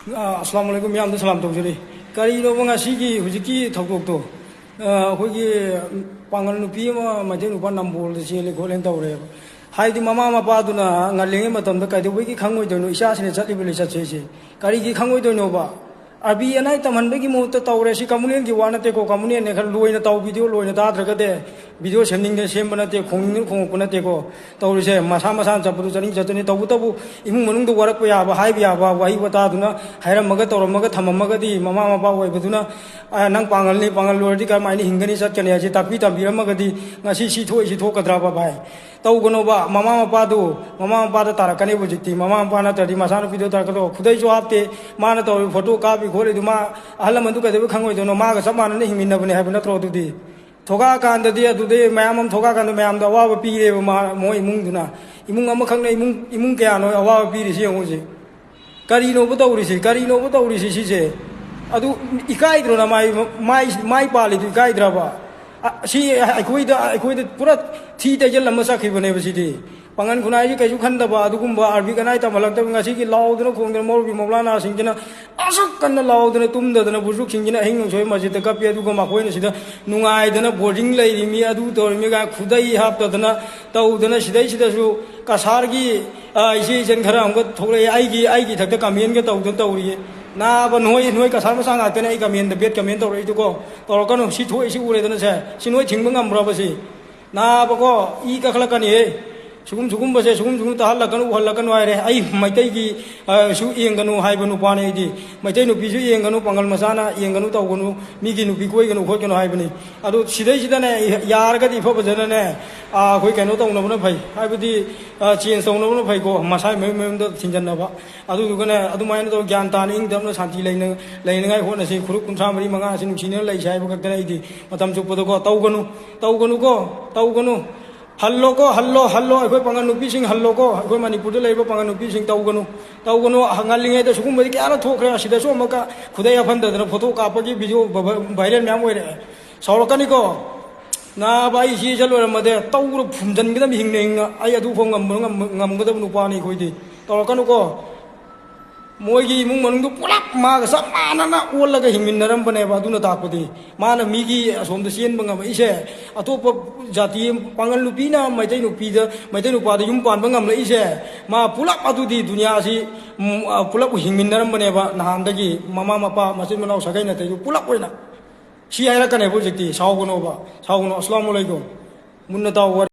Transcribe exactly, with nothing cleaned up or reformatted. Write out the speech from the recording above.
ꯑ, ꯑꯁꯂꯥꯃꯨ ꯑꯂꯥꯏꯀꯨꯝ, ꯃꯌꯥꯝꯗ ꯁꯂꯥꯝ ꯇꯧꯖꯔꯤ꯫ ꯀꯔꯤꯅꯣꯕ ꯉꯁꯤꯒꯤ ꯍꯧꯖꯤꯛꯀꯤ ꯊꯧꯗꯣꯛꯇꯣ? ꯑ, ꯑꯩꯈꯣꯏꯒꯤ ꯄꯥꯡꯒꯜ ꯅꯨꯄꯤ ꯑꯃ ꯃꯩꯇꯩ ꯅꯨꯄꯥ ꯅꯝꯕꯣꯜꯗ ꯆꯦꯜꯂꯦ ꯈꯣꯠꯂꯦꯅ ꯇꯧꯔꯦꯕ꯫ ꯍꯥꯏꯗꯤ ꯃꯃꯥ ꯃꯄꯥꯗꯨꯅ ꯉꯜꯂꯤꯉꯩ ꯃꯇꯝꯗ ꯀꯩꯗꯧꯕꯒꯤ ꯈꯪꯉꯣꯏꯗꯣꯏꯅꯣ ꯏꯆꯥꯁꯤꯅ ꯆꯠꯂꯤꯕ ꯂꯤꯆꯠꯁꯦ? ꯁꯤ ꯀꯔꯤꯒꯤ ꯈꯪꯉꯣꯏꯗꯣꯏꯅꯣꯕ? ꯑꯥꯔꯕꯤ ꯑꯅꯥꯏ ꯇꯝꯍꯟꯕꯒꯤ ꯃꯍꯨꯠꯇ ꯇꯧꯔꯦ꯫ ꯁꯤ ꯀꯝꯃꯨꯅꯦꯜꯒꯤ ꯋꯥ ꯅꯠꯇꯦꯀꯣ, ꯀꯝꯃꯨꯅꯦꯜꯅꯦ ꯈꯔ ꯂꯣꯏꯅ ꯇꯥꯎ, ꯚꯤꯗꯤꯑꯣ ꯂꯣꯏꯅ ꯇꯥꯗ꯭ꯔꯒꯗꯤ, ꯚꯤꯗꯤꯑꯣ ꯁꯦꯝꯅꯤꯡꯗꯦ ꯁꯦꯝꯕ ꯅꯠꯇꯦ, ꯈꯣꯡꯅꯤꯡꯗꯅ ꯈꯣꯡꯉꯛꯄ ꯅꯠꯇꯦꯀꯣ꯫ ꯇꯧꯔꯤꯁꯦ ꯃꯁꯥ ꯃꯁꯥꯅ ꯆꯠꯄꯗꯨ ꯆꯠꯅꯤꯡ ꯆꯠꯆꯅꯤ꯫ ꯇꯧꯕꯇꯕꯨ ꯏꯃꯨꯡ ꯃꯅꯨꯡꯗ ꯋꯥꯔꯛꯄ ꯌꯥꯕ, ꯍꯥꯏꯕ ꯌꯥꯕ ꯋꯥꯍꯩ ꯋꯥꯇꯥꯗꯨꯅ ꯍꯥꯏꯔꯝꯃꯒ ꯇꯧꯔꯝꯃꯒ ꯊꯝꯃꯝꯃꯒꯗꯤ, ꯃꯃꯥ ꯃꯄꯥ ꯑꯣꯏꯕꯗꯨꯅ, "ꯑ, ꯅꯪ ꯄꯥꯡꯒꯜꯅꯤ, ꯄꯥꯡꯒꯜ ꯂꯣꯏꯔꯗꯤ ꯀꯔꯝꯍꯥꯏꯅ ꯍꯤꯡꯒꯅꯤ, ꯆꯠꯀꯅꯤ?" ꯍꯥꯏꯁꯦ ꯇꯥꯛꯄꯤ ꯇꯝꯕꯤꯔꯝꯃꯒꯗꯤ ꯉꯁꯤ ꯁꯤ ꯊꯣꯛꯏ, ꯁꯤ ꯊꯣꯛꯀꯗ꯭ꯔꯕ ꯚꯥꯏ? ꯇꯧꯒꯅꯣꯕ꯫ ꯃꯃꯥ ꯃꯄꯥꯗꯨ, ꯃꯃꯥ ꯃꯄꯥꯗ ꯇꯥꯔꯛꯀꯅꯦꯕ ꯍꯧꯖꯤꯛꯇꯤ꯫ ꯃꯃꯥ ꯃꯄꯥ ꯅꯠꯇ꯭ꯔꯗꯤ ꯃꯆꯥꯅꯨꯄꯤꯗꯣ ꯇꯥꯔꯛꯀꯗꯧꯕ꯫ ꯈꯨꯗꯩꯁꯨ ꯍꯥꯞꯇꯦ, ꯃꯥꯅ ꯇꯧꯔꯤꯕ ꯐꯣꯇꯣ ꯀꯥꯞꯄꯤ ꯈꯣꯠꯂꯤꯗꯨ, ꯃꯥ ꯑꯍꯜ ꯂꯃꯟꯗꯨ ꯀꯩꯗꯧꯕꯩ ꯈꯪꯉꯣꯏꯗꯣꯏꯅꯣ? ꯃꯥꯒ ꯆꯞ ꯃꯥꯟꯅꯅ ꯍꯤꯡꯃꯤꯟꯅꯕꯅꯦ ꯍꯥꯏꯕ ꯅꯠꯇ꯭ꯔꯣ? ꯑꯗꯨꯗꯤ ꯊꯣꯛꯂꯛꯑꯀꯥꯟꯗꯗꯤ, ꯑꯗꯨꯗꯩ ꯃꯌꯥꯝ ꯑꯃ ꯊꯣꯛꯂꯛꯑꯀꯥꯟꯗ ꯃꯌꯥꯝꯗ ꯑꯋꯥꯕ ꯄꯤꯔꯦꯕ ꯃꯥ, ꯃꯣꯏ ꯏꯃꯨꯡꯗꯨꯅ꯫ ꯏꯃꯨꯡ ꯑꯃꯈꯛꯅ ꯏꯃꯨꯡ, ꯏꯃꯨꯡ ꯀꯌꯥꯅꯣ ꯑꯋꯥꯕ ꯄꯤꯔꯤꯁꯤ ꯌꯦꯡꯉꯨꯁꯦ꯫ ꯀꯔꯤꯅꯣꯕ ꯇꯧꯔꯤꯁꯤ? ꯀꯔꯤꯅꯣꯕ ꯇꯧꯔꯤꯁꯤ ꯁꯤꯁꯦ? ꯑꯗꯨ ꯏꯀꯥꯏꯗ꯭ꯔꯣ? ꯅꯃꯥꯏ, ꯃꯥꯏ, ꯃꯥꯏ ꯄꯥꯜꯂꯤꯗꯨ ꯏꯀꯥꯏꯗ꯭ꯔꯕ? ꯑ, ꯁꯤ ꯑꯩꯈꯣꯏꯗ, ꯑꯩꯈꯣꯏꯗ ꯄꯨꯔꯥ ꯊꯤ ꯇꯩꯖꯜꯂꯝꯃ ꯆꯠꯈꯤꯕꯅꯦꯕ ꯁꯤꯗꯤ꯫ ꯄꯥꯡꯒꯟ ꯈꯨꯟꯅꯥꯏꯁꯤ ꯀꯩꯁꯨ ꯈꯟꯗꯕ ꯑꯗꯨꯒꯨꯝꯕ ꯑꯥꯔꯕꯤ ꯀꯅꯥꯏ ꯇꯝꯍꯜꯂꯛꯇꯕ, ꯉꯁꯤꯒꯤ ꯂꯥꯎꯗꯅ ꯈꯣꯡꯗꯅ ꯃꯧꯔꯨꯕꯤ ꯃꯧꯂꯥꯅꯥꯁꯤꯡꯁꯤꯅ ꯑꯁꯨꯛ ꯀꯟꯅ ꯂꯥꯎꯗꯅ ꯇꯨꯝꯗꯗꯅ ꯕꯨꯖꯨꯛꯁꯤꯡꯁꯤꯅ ꯑꯍꯤꯡ ꯅꯣꯡꯁꯣꯏ ꯃꯁꯖꯤꯠꯇ ꯀꯞꯄꯤ, ꯑꯗꯨꯒ ꯃꯈꯣꯏꯅ ꯁꯤꯗ ꯅꯨꯡꯉꯥꯏꯗꯅ ꯕꯣꯔꯗꯤꯡ ꯂꯩꯔꯤꯃꯤ, ꯑꯗꯨ ꯇꯧꯔꯤꯃꯤ ꯀꯥꯏꯅ ꯈꯨꯗꯩ ꯍꯥꯞꯇꯗꯅ ꯇꯧꯗꯅ, ꯁꯤꯗꯩꯁꯤꯗꯁꯨ ꯀꯁꯥꯔꯒꯤ, ꯑ, ꯏꯆꯦ ꯏꯆꯟ ꯈꯔ ꯑꯃꯒ ꯊꯣꯛꯂꯛꯑꯦ, ꯑꯩꯒꯤ, ꯑꯩꯒꯤ ꯏꯊꯛꯇ ꯀꯃꯦꯟꯒ ꯇꯧꯗꯅ ꯇꯧꯔꯤꯌꯦ꯫ ꯅꯥꯕ ꯅꯣꯏ, ꯅꯣꯏ ꯀꯁꯥꯔ ꯃꯆꯥ ꯉꯥꯛꯇꯅꯦ ꯑꯩ ꯀꯃꯦꯟꯗ ꯕꯦꯠ ꯀꯃꯦꯟ ꯇꯧꯔꯛꯏꯗꯨꯀꯣ꯫ ꯇꯧꯔꯛꯀꯅꯨ, ꯁꯤ ꯊꯣꯛꯏꯁꯤ ꯎꯔꯦꯗꯅ ꯁꯦ, ꯁꯤ ꯅꯣꯏ ꯊꯤꯡꯕ ꯉꯝꯕ꯭ꯔꯕ ꯁꯤ? ꯅꯥꯕꯀꯣ, ꯏ ꯀꯛꯈꯠꯂꯛꯀꯅꯤꯍꯦ꯫ ꯁꯤꯒꯨꯝ-, ꯁꯤꯒꯨꯝꯕꯁꯦ, ꯁꯤꯒꯨꯝ-, ꯁꯤꯒꯨꯝ ꯇꯥꯍꯜꯂꯛꯀꯅꯨ, ꯎꯍꯜꯂꯛꯀꯅꯨ ꯍꯥꯏꯔꯦ꯫ ꯑꯩ ꯃꯩꯇꯩꯒꯤ, ꯑ, ꯁꯨ ꯌꯦꯡꯒꯅꯨ ꯍꯥꯏꯕ ꯅꯨꯄꯥꯅꯦ ꯑꯩꯗꯤ꯫ ꯃꯩꯇꯩ ꯅꯨꯄꯤꯁꯨ ꯌꯦꯡꯒꯅꯨ, ꯄꯥꯡꯒꯜ ꯃꯆꯥꯅ ꯌꯦꯡꯒꯅꯨ, ꯇꯧꯒꯅꯨ, ꯃꯤꯒꯤ ꯅꯨꯄꯤ ꯀꯣꯏꯒꯅꯨ ꯈꯣꯠꯀꯅꯨ ꯍꯥꯏꯕꯅꯤ꯫ ꯑꯗꯨ ꯁꯤꯗꯩꯁꯤꯗꯅꯦ, ꯌꯥꯔꯒꯗꯤ ꯏꯐ ꯐꯖꯅꯅꯦ, ꯑ, ꯑꯩꯈꯣꯏ ꯀꯩꯅꯣ ꯇꯧꯅꯕꯅ ꯐꯩ꯫ ꯍꯥꯏꯕꯗꯤ, ꯑ, ꯆꯦꯟꯖ ꯇꯧꯅꯕꯅ ꯐꯩꯀꯣ, ꯃꯁꯥꯏ ꯃꯌꯨꯝ ꯃꯌꯨꯝꯗ ꯊꯤꯡꯖꯤꯟꯅꯕ꯫ ꯑꯗꯨꯗꯨꯒꯅꯦ, ꯑꯗꯨꯃꯥꯏꯅ ꯇꯧ ꯒ꯭ꯌꯥꯟ ꯇꯥꯅ ꯏꯪ ꯇꯞꯅ ꯁꯥꯟꯇꯤ ꯂꯩꯅ-, ꯂꯩꯅꯉꯥꯏ ꯍꯣꯠꯅꯁꯤ꯫ ꯈꯨꯔꯨꯞ ꯀꯨꯟꯊ꯭ꯔꯥ ꯃꯔꯤ ꯃꯉꯥ ꯑꯁꯤ ꯅꯨꯡꯁꯤꯅꯅ ꯂꯩꯁꯤ ꯍꯥꯏꯕ ꯈꯛꯇꯅꯦ ꯑꯩꯗꯤ꯫ ꯃꯇꯝ ꯆꯨꯞꯄꯗꯀꯣ, ꯇꯧꯒꯅꯨ, ꯇꯧꯒꯅꯨꯀꯣ, ꯇꯧꯒꯅꯨ꯫ ꯍꯜꯂꯣꯀꯣ, ꯍꯜꯂꯣ, ꯍꯜꯂꯣ, ꯑꯩꯈꯣꯏ ꯄꯥꯉꯜ ꯅꯨꯄꯤꯁꯤꯡ ꯍꯜꯂꯣꯀꯣ, ꯑꯩꯈꯣꯏ ꯃꯅꯤꯄꯨꯔꯗ ꯂꯩꯔꯤꯕ ꯄꯥꯉꯜ ꯅꯨꯄꯤꯁꯤꯡ ꯇꯧꯒꯅꯨ, ꯇꯧꯒꯅꯨ꯫ ꯉꯜꯂꯤꯉꯩꯗ ꯁꯤꯒꯨꯝꯕꯗꯤ ꯀꯌꯥꯅ ꯊꯣꯛꯈ꯭ꯔꯦ, ꯑꯁꯤꯗꯁꯨ ꯑꯃꯨꯛꯀ ꯈꯨꯗꯩ ꯍꯥꯞꯐꯟꯗꯗꯅ ꯐꯣꯇꯣ ꯀꯥꯞꯄꯒꯤ ꯚꯤꯗꯤꯑꯣ ꯚ-, ꯚ-, ꯚꯥꯏꯔꯦꯜ ꯃꯌꯥꯝ ꯑꯣꯏꯔꯛꯑꯦ꯫ ꯁꯥꯎꯔꯛꯀꯅꯤꯀꯣ꯫ ꯅꯥꯕ, ꯑꯩ ꯁꯤ ꯆꯠꯂꯣꯏꯔꯝꯃꯗꯤ ꯇꯧꯔ ꯐꯨꯝꯖꯤꯟꯒꯗꯕ ꯍꯤꯡꯅ ꯍꯤꯡꯅ꯫ ꯑꯩ ꯑꯗꯨꯐꯥꯎ ꯉꯝꯕ, ꯉꯝ-, ꯉꯝꯒꯗꯕ ꯅꯨꯄꯥꯅꯤ ꯑꯩꯈꯣꯏꯗꯤ꯫ ꯇꯧꯔꯛꯀꯅꯨꯀꯣ꯫ ꯃꯣꯏꯒꯤ ꯏꯃꯨꯡ ꯃꯅꯨꯡꯗꯨ ꯄꯨꯂꯞ ꯃꯥꯒ ꯆꯞ ꯃꯥꯟꯅꯅ ꯑꯣꯜꯂꯒ ꯍꯤꯡꯃꯤꯟꯅꯔꯝꯕꯅꯦꯕ꯫ ꯑꯗꯨꯅ ꯇꯥꯛꯄꯗꯤ ꯃꯥꯅ ꯃꯤꯒꯤ ꯑꯁꯣꯝꯗ ꯆꯦꯟꯕ ꯉꯝꯃꯛꯏꯁꯦ, ꯑꯇꯣꯞꯄ ꯖꯥꯇꯤ ꯄꯥꯡꯒꯜ ꯅꯨꯄꯤꯅ ꯃꯩꯇꯩ ꯅꯨꯄꯤꯗ, ꯃꯩꯇꯩ ꯅꯨꯄꯥꯗ ꯌꯨꯝ ꯄꯥꯟꯕ ꯉꯝꯂꯛꯏꯁꯦ, ꯃꯥ ꯄꯨꯂꯞ ꯑꯗꯨꯗꯤ ꯗꯨꯅꯤꯌꯥꯁꯤ, ꯎꯝ, ꯑ, ꯄꯨꯂꯞ ꯍꯤꯡꯃꯤꯟꯅꯔꯝꯕꯅꯦꯕ ꯅꯍꯥꯟꯗꯒꯤ, ꯃꯃꯥ ꯃꯄꯥ ꯃꯆꯤꯟ ꯃꯅꯥꯎ ꯁꯥꯒꯩ ꯅꯥꯇꯩꯗꯨ ꯄꯨꯂꯞ ꯑꯣꯏꯅ꯫ ꯁꯤ ꯍꯥꯏꯔꯛꯀꯅꯦꯕ ꯍꯧꯖꯤꯛꯇꯤ꯫ ꯁꯥꯎꯒꯅꯣꯕ, ꯁꯥꯎꯒꯅꯣ꯫ ꯑꯁꯂꯥꯃꯨ ꯑꯂꯩꯀꯨꯝ꯫ ꯃꯨꯟꯅ ꯇꯥꯎ ꯋꯥꯔꯤ꯫